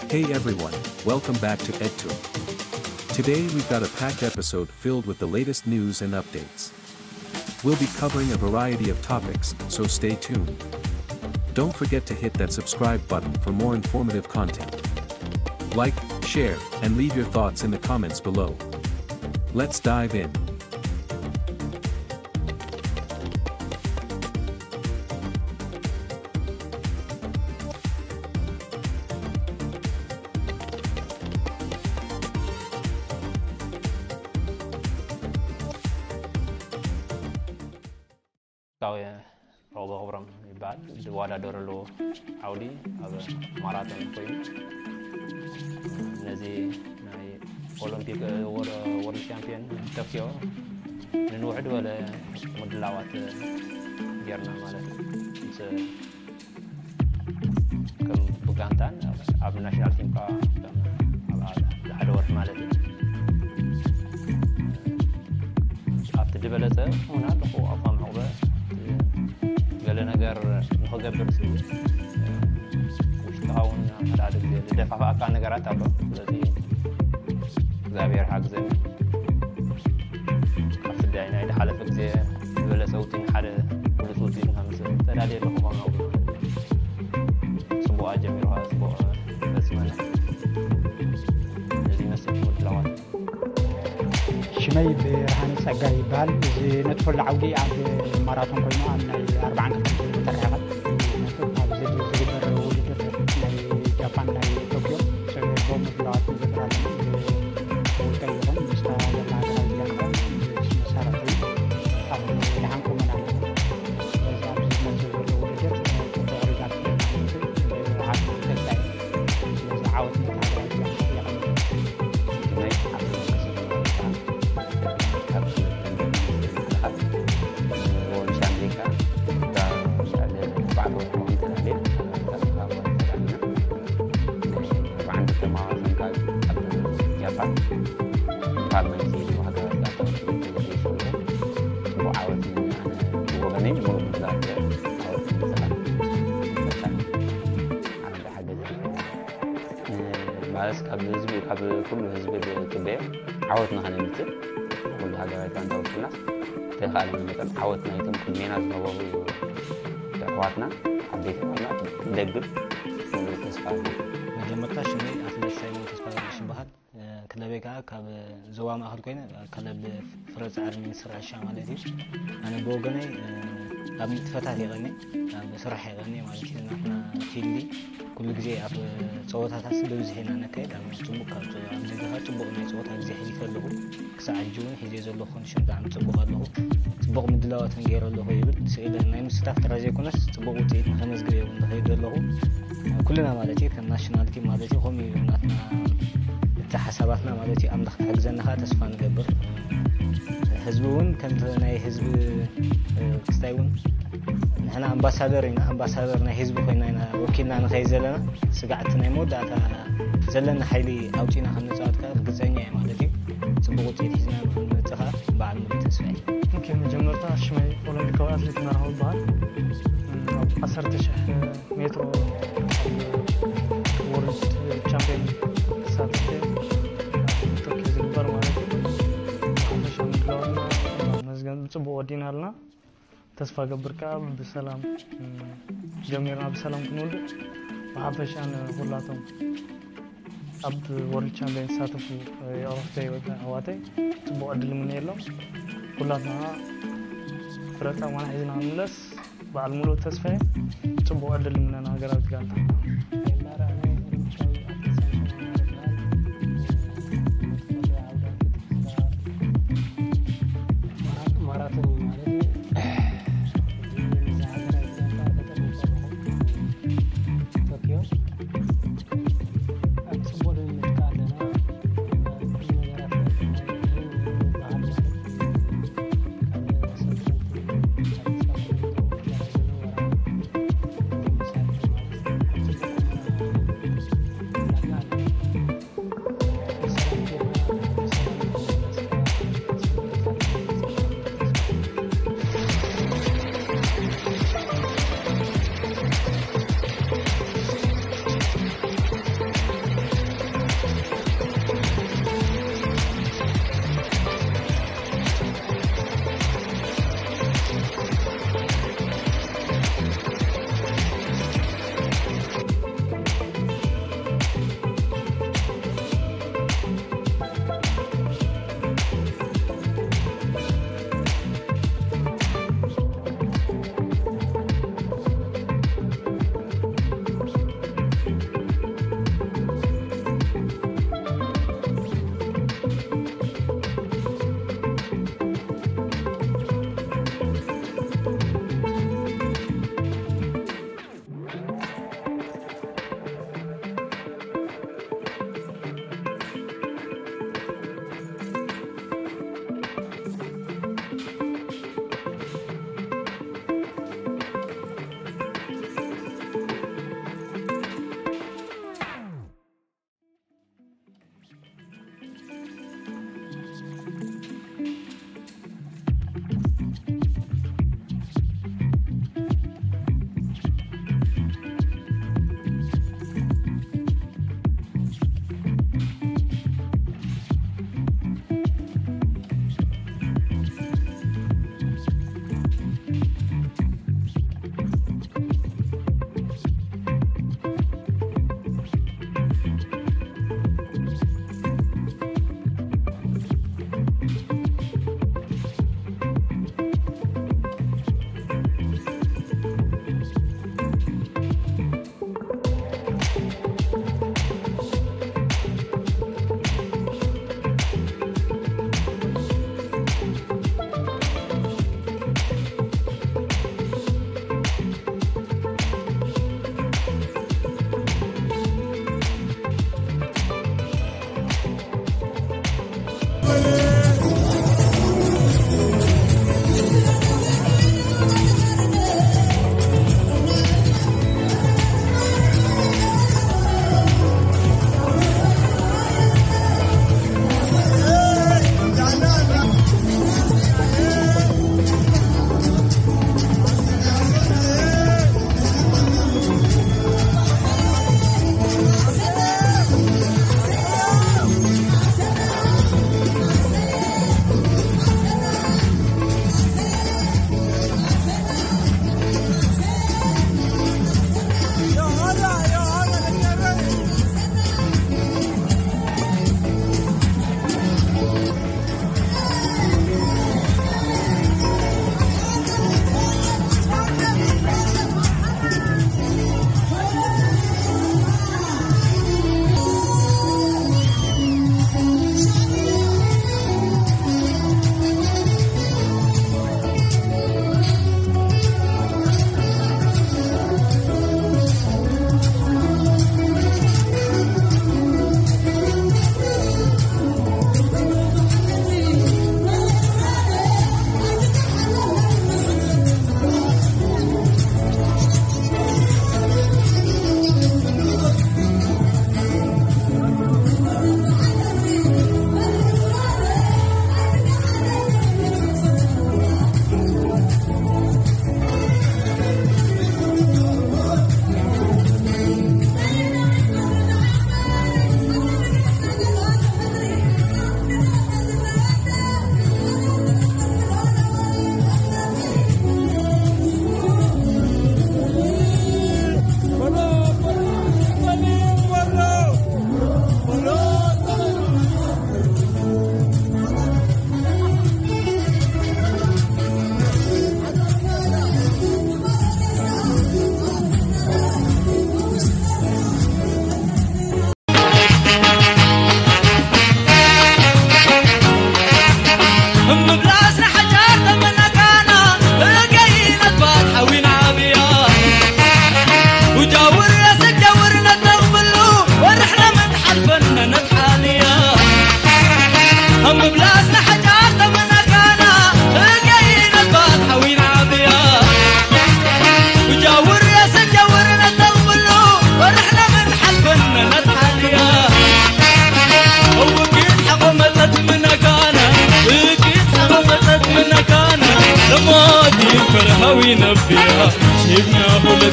Hey everyone, welcome back to EdTube. Today we've got a packed episode filled with the latest news and updates. We'll be covering a variety of topics, so stay tuned. Don't forget to hit that subscribe button for more informative content. Like, share, and leave your thoughts in the comments below. Let's dive in. ቃውየ ሮቦ ክብሮም ይበሃል። ዝወዳደረሉ ዓውዲ ኣብ ማራቶን ኮይኑ፣ ነዚ ናይ ኦሎምፒክ ወርልድ ሻምፒዮን ቶኪዮ ንንውሕድ በለ ምድላዋት ጌርና ማለት እዩ። ከም ብጋንታን ኣብ ናሽናል ቲም ከዓ ኣብ ሓደ ወርሒ ማለት እዩ። ኣብቲ ዝበለፀ ሆና ኣለኹ ኣፋ መዕቑበ ገለ ነገር ንክገብር ውሽጥኻ እውን ሓደ ሓደ ግዜ ዝደፋፋእካ ነገራት ኣሎ። ስለዚ እግዚኣብሔር ሓግዘኒ። ካብቲ ናይ ዝሓለፈ ግዜ ዝበለፀ ውፅኢት ሓደ ብሉፅ ውፅኢት ከምፅእ ተዳልየ ኣለኹ። ከምኡ ፅቡቕ ኣጀሚሩ ከዓ ፅቡቕ ፈፂመና። እዚ ይመስል ምድላዋት። ሽመይ ብርሃነ ፀጋ ይበሃል። ዝነጥፈሉ ዓውዲ ኣብ ማራቶን ኮይኑ ኣብ ናይ ኣርባዓን ክልተን ኪሎ ሜተር ርሕቐት ኣብ ዝግበር ውድድር ናይ ጃፓን ናይ ቶኪዮ ስዑር ቦምብ ለዋት ንገብር ኣለና። ብውልቀ ይኹን ምስታ ዘላ ሃገራዊት ጋንታ መሳርሒ ኣብ ደሓን ቁመና ኣለና። ስለዚ ኣብዚ ዝመፅእ ዘሎ ውድድር ፅቡቕ ሪዛልት ዓወት ተስፋ እዩ። ስለዚ ዓወት ነታ ሃገራዊት ጋንታ የቐንየልና። ናይ ኣብ ወርልድ ሻምፒዮንካ እታ ኣርባዕተ ወርሒ ተዳልየ ተዳሊና ኣርባዕተ ተማዋዘንካ ኣብ ጃፓን ፓርላሜንት የድሮ ሃገራት ኣታወት ተይሰልኩ ጽቡቕ ዓወት እዩ። ኣነ ብወገነይ ሙሉእ ብዛት ዓወት ይበፅሓል። ኣነ ዝሓገዘ ማለት ካብ ህዝቢ ካብ ኩሉ ህዝቢ ዝፅበዮ ዓወት ንኸነምፅእ ኩሉ ሃገራዊ ጋንታ ውክልናስ ተኻእለና መጠን ዓወት ናይቶም ቅድሜና ዝነበሩ ኣሕዋትና ዓበይቲ ኣሕዋትና ክደግፍ ሙሉእ ተስፋ ኣለኒ። መጀመርታ ሽመይ ኣትሌት ሳይሞን ተስፋ ይበሃል። ክለበይ ከዓ ካብ ዞባ ማእኸል ኮይነ ክለብ ፍረ ፃዕሪ ሚኒስትር ሕርሻ ማለት እዩ። ኣነ ብወገነይ ኣብ ንጥፈታት የቐኒ ኣብ ስራሕ የቐኒ ማለት እዩ። ናትና ፊልዲ ኩሉ ግዜ ኣብ ፀወታታት ብብዝሒ ኢና ነካይድ። ኣብ ፅቡቅ ካብ ኣብ ደገኻ ፅቡቅ ናይ ፀወታ ግዜ ሕሊፈ ኣለኹ። ክሳዕ ሕጂ እውን ሒዘ ዘለኹ ኮንዲሽን ብጣዕሚ ፅቡቅ ኣለኹ። ፅቡቅ ምድላዋት እውን ገይረ ኣለኹ ይብል። ስእሊ ናይ ምስታፍ ጥራይ ዘይኮነስ ፅቡቅ ውፅኢት ንከመዝግብ እውን ዝኸይድ ዘለኹ። ኩልና ማለት እዩ ከም ናሽናል ቲም ማለት እዩ ከምኡ እዩ ናትና እቲ ሓሳባትና ማለት እዩ ኣምላኽ ክሕግዘና ከዓ ተስፋ ንገብር። ህዝቢ እውን ከምቲ ናይ ህዝቢ ክስታይ እውን ንሕና ኣምባሳደር ኢና ኣምባሳደር ናይ ህዝቢ ኮይና ኢና ወኪልና ንኸይድ ዘለና ስጋዕቲ ናይ መወዳእታ ዘለና ሓይሊ ኣውፂና ከም ንፃወት ከዓ ርግፀኛ እየ ማለት እዩ። ፅቡቅ ውፅኢት ሒዝና ንክንመፅእ ከዓ በዓል ሙሉ ተስፋ እዩ። ኦኬ መጀመርታ ሽመይ ኦሎምፒካዊ ኣትሌት መርሃዊ ይበሃል። ኣብ ዓሰርተ ሽሕ ሜትሮ ወርልድ ቻምፒዮን ተሳተፍኩ። ቶኪዮ ዝግበር ማለት እዩ። ሓፈሻ ምድላዋትና መዝገብ ብፅቡቅ ወዲና ኣለና። ተስፋ ገብር ከዓ ብሰላም ጀሚርና ብሰላም ክንውድእ ብሓፈሻ ንኩላቶም ኣብ ወርልድ ቻምፒዮን ዝሳተፉ የዕሩኽተይ ወይ ከዓ ኣሕዋተይ ፅቡቅ ዕድል ምነየሎም። ኩላትና ፍረ ፃማና ሒዝና ክንምለስ በዓል ሙሉእ ተስፋ እየ። ፅቡቅ ዕድል ምነ ንሃገራዊት ጋንታ። ማራቶን እዩ ማለት እዩ። እዚ ሃገራዊት ጋንታ ተጠርኒፈ ኣለኹ ቶኪዮ። ኣብ ፅቡቅ ልምምድ ከኣ ኣለና። ኩሉ ነገራት ናይ ባህል ማለት እዩ። ካብ ሰልጠንቲ፣ ካብ ስታፍ ኮሚቴ፣ ካብ ዝነበራ፣ እንዲሁም መሳርሕቲ ማለት እዩ። ኣብ ፅቡቅ ቁመና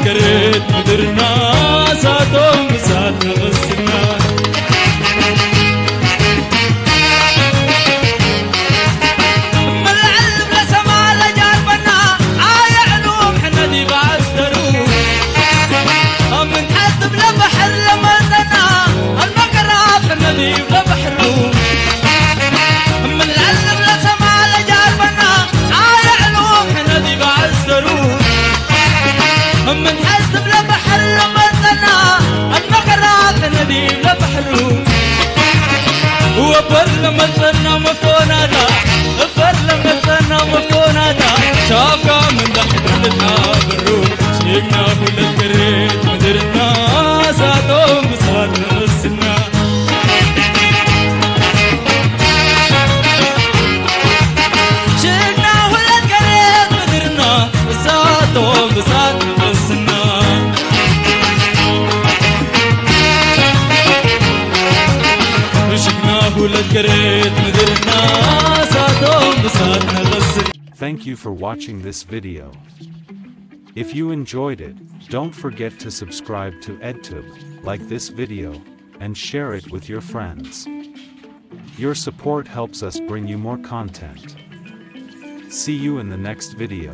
ከሬት ምድርና እሳቶም እሳት ንቕስና። ምልዕል ብለ ሰማ ለጃርበና ኣየዕሉም ሕነዲ ባስተሩ። ምንዓት ብለ ባሕር ለመዘና ኣልመቅራብ ሕነዲ ብለ ባሕሩ። ምልዕል ብለ ሰማ ለጃርበና ኣየዕሉም ሕነዲ ባስተሩ። ምንዓት ብለ ባሕር ለመዘና ኣልመቅራብ ሕነዲ ብለ ባሕሩ። ወበር ለመዘና መፍቶናዳ እበር ለመዘና መፍቶናዳ ሻፍካ ምንዳሕ ድልታ ብሩ። ሽግና ሁለት ከሬት ምድርና እሳቶም እሳት ንቕስና። ሽግና ሁለት ከሬት ምድርና እሳቶም እሳት ንቕስና። ሽግና ሁለት ከሬት ምድርና እሳቶም እሳት ንቕስና። Thank you for watching this video. If you enjoyed it, don't forget to subscribe to EdTube, like this video, and share it with your friends. Your support helps us bring you more content. See you in the next video.